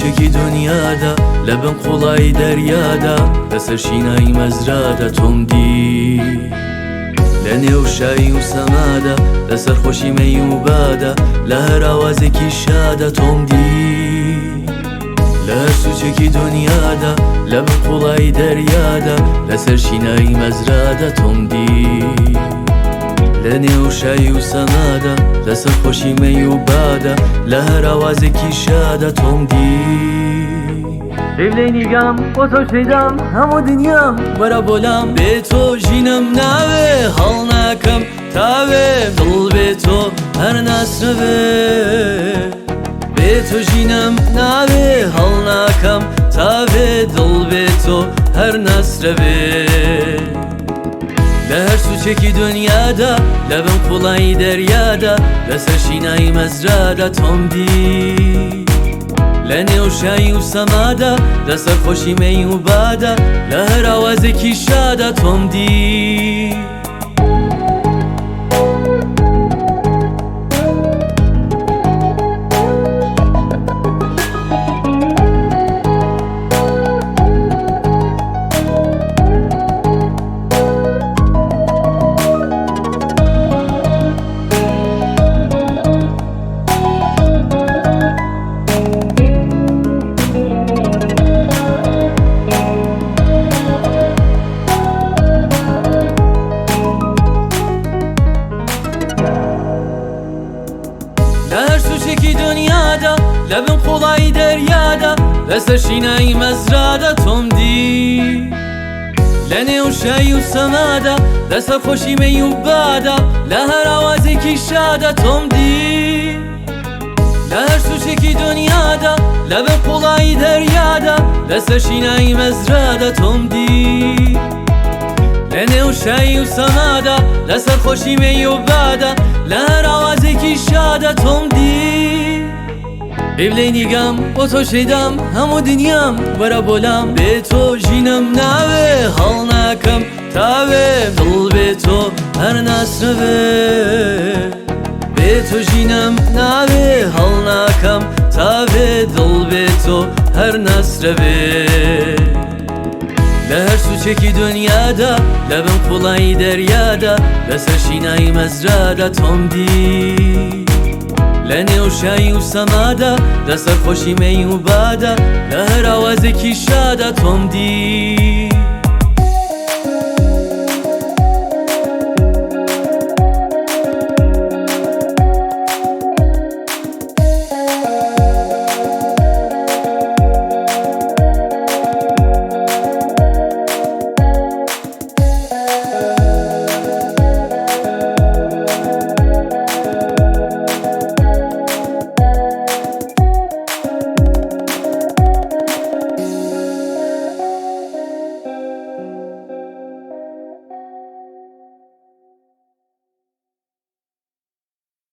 سوچێکی دنیادا، لە بن قوڵایی دەریادا، لەسەر شینایی مەزرادا تۆم دی. لە نێو شایی و سەمادا، لەسەر خۆشی مەی و بادا، لە هەر ئاوازێکی شادا تۆم دی. لە هەر سوچێکی دنیادا، لە بن قوڵایی دەریادا، لەسەر شینایی مەزرادا تۆم دی. لە نێو شایی و سەمادا، لەسەر خۆشی مەی و بادا، لە هەر ئاوازێکی شادا تۆم دی. قیبلەی نیگام بۆ تۆ شەیدام، هەموو دنیام وەرە بۆلام. بێ تۆ ژینم ناوێ، هەڵناکەم تاوێ، دڵ بێ تۆ هەر ناسرەوێ. بێ تۆ ژینم ناوێ، هەڵناکەم تاوێ، دڵ بێ تۆ هەر ناسرەوێ. لە هەر سوچێکی دنیادا، لە بن قوڵایی دەریادا، لەسەر شینایی مەزرادا تۆم دی. لە نێو شایی و سەمادا، لەسەر خۆشی مەی و بادا، لە هەر ئاوازێکی شادا تۆم دی. لە هەر سوچێکی دنیادا، لە بن قوڵایی دەریادا، لەسەر شینایی مەزرادا تۆم دی. لە نێو شایی و سەمادا، لەسەر خۆشی مەی و بادا، لە هەر ئاوازێکی شادا تۆم دی. لە هەر سوچێکی دنیادا، لە بن قوڵایی دەریادا، لەسەر شینایی مەزرادا تۆم دی. لە نێو شایی و سەمادا، لەسەر خۆشی مەی و بادا، لە هەر ئاوازێکی شادا تۆم دی. قیبلەی نیگام بۆ تۆ شەیدام، هەموو دنیام وەرە بۆلام. بێ تۆ ژینم ناوێ، هەڵناکەم تاوێ، دڵ بێ تۆ هەر ناسرەوێ. بێ تۆ ژینم ناوێ، هەڵناکەم تاوێ، دڵ بێ تۆ هەر ناسرەوێ. لە هەر سوچێکی دنیادا، لە بن قوڵایی دەریادا، لەسەر شینایی مەزرادا تۆم دی. لە نێو شایی و سەمادا، لەسەر خۆشی مەی و بادا، لە هەر ئاوازێکی شادا تۆم دی.